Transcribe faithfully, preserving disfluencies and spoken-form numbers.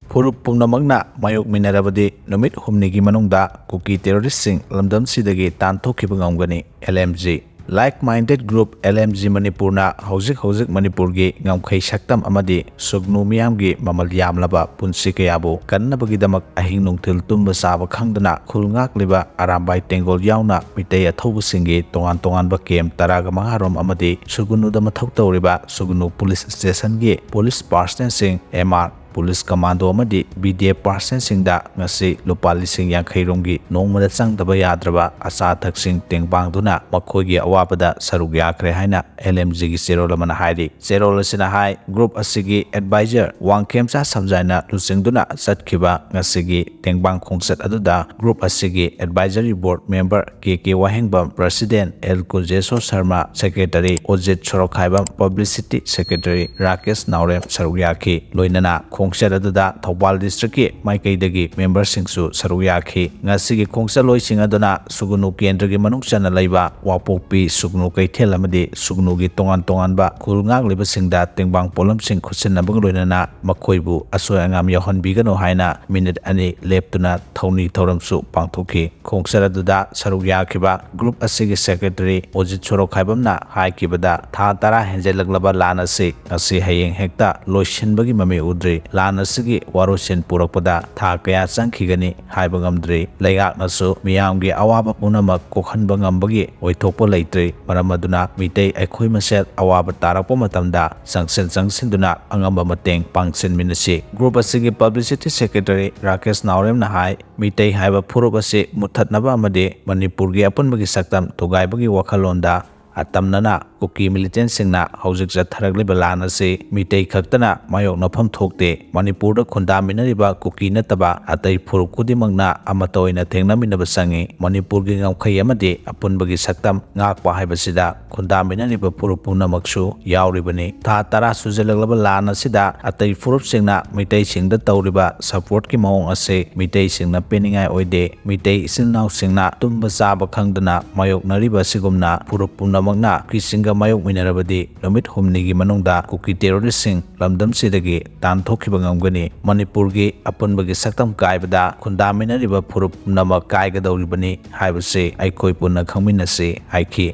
ꯐꯨꯔꯨꯞ ꯄꯨꯝꯅꯃꯛꯅ ꯃꯥꯌꯣꯛꯃꯤꯟꯅꯔꯕꯗꯤ ꯅꯨꯃꯤꯠ ꯍꯨꯝꯅꯤꯒꯤ ꯃꯅꯨꯡꯗ ꯀꯨꯀꯤ terroristꯁꯤꯡ ꯂꯝꯗꯝꯁꯤꯗꯒꯤ ꯇꯥꯟꯊꯣꯛꯈꯤꯕ ꯉꯝꯒꯅꯤ꯫ L M G, Like Minded Group L M G ꯃꯅꯤꯄꯨꯔꯅ ꯍꯧꯖꯤꯛ ꯍꯧꯖꯤꯛ ꯃꯅꯤꯄꯨꯔꯒꯤ ꯉꯝꯈꯩ ꯁꯛꯇꯝ ꯑꯃꯗꯤ ꯁꯨꯒꯅꯨ ꯃꯤꯌꯥꯝꯒꯤ ꯃꯃꯜ ꯌꯥꯝꯂꯕ ꯄꯨꯟꯁꯤ ꯀꯌꯥꯕꯨ ꯀꯟꯅꯕꯒꯤꯗꯃꯛ ꯑꯍꯤꯡ ꯅꯨꯡꯊꯤꯜ ꯇꯨꯝꯕ ꯆꯥꯕ ꯈꯪꯗꯅ ꯈꯨꯜ ꯉꯥꯛꯂꯤꯕ ꯑꯔꯥꯝꯕꯥꯏ ꯇꯦꯡꯒꯣꯜ ꯌꯥꯎꯅ ꯃꯤꯇꯩ ꯑꯊꯧꯕꯁꯤꯡꯒꯤ ꯇꯣꯉꯥꯟ ꯇꯣꯉꯥꯟꯕ camp ꯇꯔꯥꯒ ꯃꯉꯥ ꯔꯣꯝ ꯑꯃꯗꯤ ꯁꯨꯒꯅꯨꯗ ꯃꯊꯧ ꯇꯧꯔꯤꯕ ꯁꯨꯒꯅꯨ police stationꯒꯤ police personnelꯁꯤꯡ, M R, police commando ꯑꯃꯗꯤ B D F personnelꯁꯤꯡꯗ ꯉꯁꯤ ꯂꯨꯄꯥ ꯂꯤꯁꯤꯡ ꯌꯥꯡꯈꯩ ꯔꯣꯝꯒꯤ ꯅꯣꯡꯃꯗ ꯆꯪꯗꯕ ꯌꯥꯗ꯭ꯔꯕ ꯑꯆꯥ ꯑꯊꯛꯁꯤꯡ ꯇꯦꯡꯕꯥꯡꯗꯨꯅ ꯃꯈꯣꯏꯒꯤ ꯑꯋꯥꯕꯗ ꯁꯔꯨꯛ ꯌꯥꯈ꯭ꯔꯦ ꯍꯥꯏꯅ L M Gꯒꯤ ꯆꯦꯔꯣꯜ ꯑꯃꯅ ꯍꯥꯏꯔꯤ꯫ ꯆꯦꯔꯣꯜ ꯑꯁꯤꯅ ꯍꯥꯏ, group ꯑꯁꯤꯒꯤ advisor ꯋꯥꯡꯈꯦꯝꯆꯥ ꯁꯝꯖꯥꯏꯅ ꯂꯨꯆꯤꯡꯗꯨꯅ ꯆꯠꯈꯤꯕ ꯉꯁꯤꯒꯤ ꯇꯦꯡꯕꯥꯡ ꯈꯣꯡꯆꯠ ꯑꯗꯨꯗ group ꯑꯁꯤꯒꯤ advisory board member K K ꯋꯥꯍꯦꯡꯕꯝ, president L ꯀꯨꯟꯖꯦꯁꯣꯔ ꯁꯔꯃ, secretary ꯑꯣꯖꯤꯠ ꯁꯣꯔꯣꯛꯈꯥꯏꯕꯝ, publicity secretary ꯔꯥꯀꯦꯁ ꯅꯥꯎꯔꯦꯝ ꯁꯔꯨꯛ ꯌꯥꯈꯤ꯫ ꯂꯣꯏꯅꯅ ꯈꯣꯡꯆꯠ ꯑꯗꯨꯗ ꯊꯧꯕꯥꯜ districtꯀꯤ ꯃꯥꯏꯀꯩꯗꯒꯤ memberꯁꯤꯡꯁꯨ ꯁꯔꯨꯛ ꯌꯥꯈꯤ꯫ ꯉꯁꯤꯒꯤ ꯈꯣꯡꯆꯠꯂꯣꯏꯁꯤꯡ ꯑꯗꯨꯅ ꯁꯨꯒꯅꯨ ꯀꯦꯟꯗ꯭ꯔꯒꯤ ꯃꯅꯨꯡ ꯆꯟꯅ ꯂꯩꯕ ꯋꯥꯄꯣꯛꯄꯤ ꯁꯨꯒꯅꯨ ꯀꯩꯊꯦꯜ ꯑꯃꯗꯤ ꯁꯨꯒꯅꯨꯒꯤ ꯇꯣꯉꯥꯟ ꯇꯣꯉꯥꯟꯕ ꯈꯨꯜ ꯉꯥꯛꯂꯤꯕꯁꯤꯡꯗ ꯇꯦꯡꯕꯥꯡ ꯄꯣꯠꯂꯝꯁꯤꯡ ꯈꯨꯠꯁꯤꯟꯅꯕꯒ ꯂꯣꯏꯅꯅ ꯃꯈꯣꯏꯕꯨ ꯑꯁꯣꯏ ꯑꯉꯥꯝ ꯌꯥꯎꯍꯟꯕꯤꯒꯅꯨ ꯍꯥꯏꯅ minute ꯑꯅꯤ ꯂꯦꯞꯇꯨꯅ ꯊꯧꯅꯤ ꯊꯧꯔꯝꯁꯨ ꯄꯥꯡꯊꯣꯛꯈꯤ꯫ ꯈꯣꯡꯆꯠ ꯑꯗꯨꯗ ꯁꯔꯨꯛ ꯌꯥꯈꯤꯕ group ꯑꯁꯤꯒꯤ secretary ꯑꯣꯖꯤꯠ ꯁꯣꯔꯣꯛꯈꯥꯏꯕꯝꯅ ꯍꯥꯏꯈꯤꯕꯗ, ꯊꯥ ꯇꯔꯥ ꯍꯦꯟꯖꯜꯂꯛꯂꯕ ꯂꯥꯟ ꯑꯁꯤ ꯉꯁꯤ ꯍꯌꯦꯡ ꯍꯦꯛꯇ ꯂꯣꯏꯁꯤꯟꯕꯒꯤ ꯃꯃꯤ ꯎꯗ꯭ꯔꯤ꯫ ꯂꯥꯟ ꯑꯁꯤꯒꯤ ꯋꯥꯔꯣꯏꯁꯤꯟ ꯄꯨꯔꯛꯄꯗ ꯊꯥ ꯀꯌꯥ ꯆꯪꯈꯤꯒꯅꯤ ꯍꯥꯏꯕ ꯉꯝꯗ꯭ꯔꯤ꯫ ꯂꯩꯉꯥꯛꯅꯁꯨ ꯃꯤꯌꯥꯝꯒꯤ ꯑꯋꯥꯕ ꯄꯨꯝꯅꯃꯛ ꯀꯣꯛꯍꯟꯕ ꯉꯝꯕꯒꯤ ꯑꯣꯏꯊꯣꯛꯄ ꯂꯩꯇ꯭ꯔꯤ꯫ ꯃꯔꯝ ꯑꯗꯨꯅ ꯃꯤꯇꯩ ꯑꯩꯈꯣꯏ ꯃꯁꯦꯜ ꯑꯋꯥꯕ ꯇꯥꯔꯛꯄ ꯃꯇꯝꯗ ꯆꯪꯁꯤꯟ ꯆꯪꯁꯤꯟꯗꯨꯅ ꯑꯉꯝꯕ ꯃꯇꯦꯡ ꯄꯥꯡꯁꯤꯟꯃꯤꯟꯅꯁꯤ꯫ Group ꯑꯁꯤꯒꯤ publicity secretary ꯔꯥꯀꯦꯁ ꯅꯥꯎꯔꯦꯝꯅ ꯍꯥꯏ, ꯃꯤꯇꯩ ꯍꯥꯏꯕ ꯐꯨꯔꯨꯞ ꯑꯁꯤ ꯃꯨꯠꯊꯠꯅꯕ ꯑꯃꯗꯤ ꯃꯅꯤꯄꯨꯔꯒꯤ ꯑꯄꯨꯟꯕꯒꯤ ꯁꯛꯇꯝ ꯊꯨꯒꯥꯏꯕꯒꯤ ꯋꯥꯈꯜꯂꯣꯟꯗ ꯑꯇꯝꯅꯅ ꯀꯨꯀꯤ militantꯁꯤꯡꯅ ꯍꯧꯖꯤꯛ ꯆꯠꯊꯔꯛꯂꯤꯕ ꯂꯥꯟ ꯑꯁꯤ ꯃꯤꯇꯩ ꯈꯛꯇꯅ ꯃꯥꯌꯣꯛꯅꯐꯝ ꯊꯣꯛꯇꯦ꯫ ꯃꯅꯤꯄꯨꯔꯗ ꯈꯨꯟꯗꯥꯃꯤꯟꯅꯔꯤꯕ ꯀꯨꯀꯤ ꯅꯠꯇꯕ ꯑꯇꯩ ꯐꯨꯔꯨꯞ ꯈꯨꯗꯤꯡꯃꯛꯅ ꯑꯃꯠꯇ ꯑꯣꯏꯅ ꯊꯦꯡꯅꯃꯤꯟꯅꯕ ꯆꯪꯏ꯫ ꯃꯅꯤꯄꯨꯔꯒꯤ ꯉꯝꯈꯩ ꯑꯃꯗꯤ ꯑꯄꯨꯟꯕꯒꯤ ꯁꯛꯇꯝ ꯉꯥꯛꯄ ꯍꯥꯏꯕꯁꯤꯗ ꯈꯨꯟꯗꯥꯃꯤꯟꯅꯔꯤꯕ ꯐꯨꯔꯨꯞ ꯄꯨꯝꯅꯃꯛꯁꯨ ꯌꯥꯎꯔꯤꯕꯅꯤ꯫ ꯊꯥ ꯇꯔꯥ ꯁꯨꯖꯜꯂꯛꯂꯕ ꯂꯥꯟ ꯑꯁꯤꯗ ꯑꯇꯩ ꯐꯨꯔꯨꯞꯁꯤꯡꯅ ꯃꯤꯇꯩꯁꯤꯡꯗ ꯇꯧꯔꯤꯕ supportꯀꯤ ꯃꯑꯣꯡ ꯑꯁꯤ ꯃꯤꯇꯩꯁꯤꯡꯅ ꯄꯦꯟꯅꯤꯡꯉꯥꯏ ꯑꯣꯏꯗꯦ꯫ ꯃꯤꯇꯩ ꯏꯆꯤꯜ ꯏꯅꯥꯎꯁꯤꯡꯅ ꯇꯨꯝꯕ ꯆꯥꯕ ꯈꯪꯗꯅ ꯃꯥꯌꯣꯛꯅꯔꯤꯕ ꯑꯁꯤꯒꯨꯝꯅ ꯐꯨꯔꯨꯞ ꯄꯨꯝꯅꯃꯛ ꯃꯛꯅ ꯀꯨꯀꯤꯁꯤꯡꯒ ꯃꯥꯌꯣꯛꯃꯤꯟꯅꯔꯕꯗꯤ ꯅꯨꯃꯤꯠ ꯍꯨꯝꯅꯤꯒꯤ ꯃꯅꯨꯡꯗ ꯀꯨꯀꯤ terroristꯁꯤꯡ ꯂꯝꯗꯝꯁꯤꯗꯒꯤ ꯇꯥꯟꯊꯣꯛꯈꯤꯕ ꯉꯝꯒꯅꯤ꯫ ꯃꯅꯤꯄꯨꯔꯒꯤ ꯑꯄꯨꯟꯕꯒꯤ ꯁꯛꯇꯝ ꯀꯥꯏꯕꯗ ꯈꯨꯟꯗꯥꯃꯤꯟꯅꯔꯤꯕ ꯐꯨꯔꯨꯞ ꯄꯨꯝꯅꯃꯛ ꯀꯥꯏꯒꯗꯧꯔꯤꯕꯅꯤ ꯍꯥꯏꯕꯁꯤ ꯑꯩꯈꯣꯏ ꯄꯨꯟꯅ ꯈꯪꯃꯤꯟꯅꯁꯤ ꯍꯥꯏꯈꯤ꯫